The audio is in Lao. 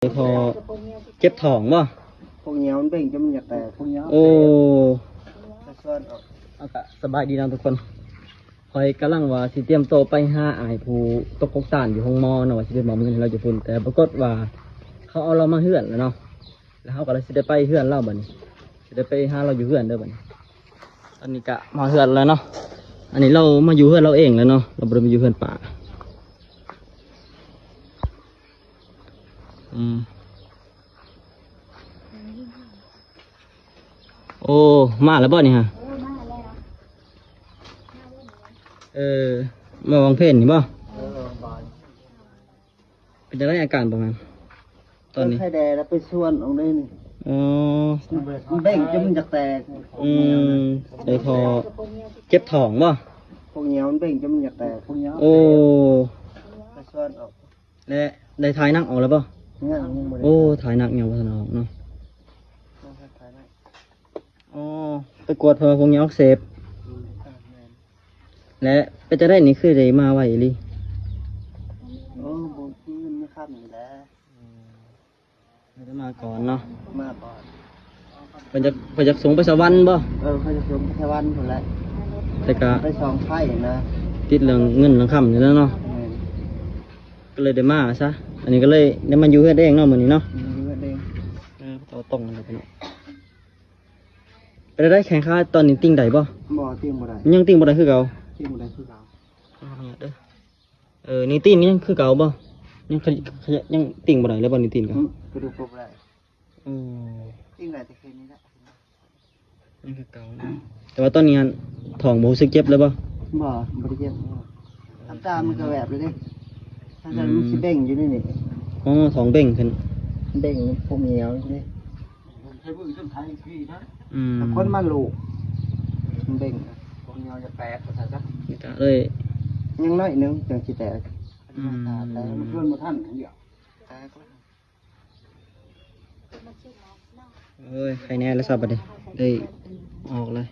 ພໍເຈັບທ້ອງບໍ່? ພວກເຫຍວມັນເບັ່ງຈົນມັນຢາກແຕກ. ໂອ້ ໄປຊວນອອກ. ເອົາກະສະບາຍດີເນາະທຸກຄົນ. ຂ້ອຍກຳລັງວ່າຊິຕຽມໂຕໄປຫາອ້າຍຜູ້ຕົກກົກຕານຢູ່ໂຮງໝໍເນາະ ວ່າຊິໄປມອບເງິນໃຫ້ລາວຢູ່ພຸ້ນ, ແຕ່ປາກົດວ່າເຂົາເອົາລາວມາເຮືອນແລ້ວເນາະ, ແລ້ວເຮົາກໍເລີຍຊິໄດ້ໄປເຮືອນລາວບັດນີ້, ຊິໄດ້ໄປຫາລາວຢູ່ເຮືອນເດີບັດນີ້. ຕອນນີ້ກະມາເຮືອນແລ້ວເນາະ, ອັນນີ້ລາວມາຢູ່ເຮືອນລາວເອງແລ້ວເນາະ, ລາວບໍ່ໄດ້ມາຢູ່ເຮືອນປ້າ. ອືມ ໂອ້ ມາແລ້ວບໍ່ນີ້ຮະ? ເອີ ມາວາງເພນນີ້ບໍ່? ເປັນຈັ່ງໃດອາການປະມານຕອນນີ້? ໄຂ້ແດ່ແລ້ວໄປຊວນອອກເດ້ນີ້. ອໍ ມັນເບັ່ງຈົນມັນຢາກແຕກ. ອືມ ໄດ້ພໍເຈັບທ້ອງບໍ່? ພວກເຫຍວມັນເບັ່ງຈົນມັນຢາກແຕກ. ໂອ້ ໄປຊວນອອກ. ແລະ ໄດ້ຖ່າຍໜັງອອກແລ້ວບໍ່? ຍັງ ຍັງບໍ່ໄດ້. ໂອ້ ຖ່າຍໜັງຍັງບໍ່ທັນອອກເນາະ. ອໍ ໄປກວດເພິ່ນວ່າພວກເຫຍື້ອອັກເສບ. ແລະ ເປັນຈັ່ງໃດນີ້ ຄືໄດ້ມາໄວອີ່ຫຼີ? ໂອ້ ບໍ່ຄືມື້ຄ່ຳນີ້ແຫຼະ. ອືມ ໄດ້ມາກ່ອນເນາະ. ມາກ່ອນ. ເພິ່ນຢາກ ເພິ່ນຢາກສົ່ງໄປສະຫວັນບໍ່? ເອີ ເພິ່ນຢາກສົ່ງໄປສະຫວັນພຸ້ນແຫຼະ, ແຕ່ກະໄປສອງໄຟນະ, ຕິດເລື່ອງເງິນເລື່ອງຄຳນີ້ແຫຼະເນາະ. ແມ່ນ. ກໍເລີຍໄດ້ມາຊະ, ອັນນີ້ກໍເລີຍໄດ້ມາຢູ່ເຮືອນເອງເນາະມື້ນີ້ເນາະ. ຢູ່ເຮືອນເອງ. ເອີ ເອົາຕົງນັ້ນແຫຼະພີ່ນ້ອງ. ເປັນໃດແຂ້ງຂາຕອນນີ້ຕິ່ງໄດ້ບໍ່? ບໍ່ ຕິ່ງບໍ່ໄດ້. ຍັງຕິ່ງບໍ່ໄດ້ຄືເກົ່າ? ຕິ່ງບໍ່ໄດ້ຄືເກົ່າ. ເອີ ນີ້ຕີນຍັງຄືເກົ່າບໍ່? ຍັງຂະ ຂະ ຍັງຕິ່ງບໍ່ໄດ້ເລີຍບໍ່ນີ້ຕີນກະ? ອືມ ກະດູກຄົບບໍ່ໄດ້. ໂອ້ ຕິ່ງໄດ້ແຕ່ຄືນີ້ແຫຼະ. ຍັງຄືເກົ່າເນາະ. ແຕ່ວ່າຕອນນີ້ຫັ້ນ ທ້ອງບໍ່ຮູ້ສຶກເຈັບເລີຍບໍ່? ບໍ່ ບໍ່ໄດ້ເຈັບ. ນ້ຳຕາມັນກະແວບເລີຍເດ້. ຖ້າຊັ້ນມັນຊິເບັ່ງຢູ່ໃນນີ້. ອໍ ທ້ອງເບັ່ງຂຶ້ນ. ເບັ່ງພວກເຫຍື້ອຢູ່ເດ້. ອືມ ຄົນມາລູກ ມັນເບັ່ງ ພວກເຫຍື້ອຈະແຕກວ່າຊັ້ນຊະ. ກະເລີຍ ຍັງໜ້ອຍໜຶ່ງຈັ່ງຊິແຕກ. ອືມ ແຕ່ມັນເຄື່ອນບໍ່ທັນ ແຕກແລ້ວ. ໂອ້ຍ ໄຄແນ່ແລ້ວຊະບັດນີ້ ໄດ້ອອກເລີຍ.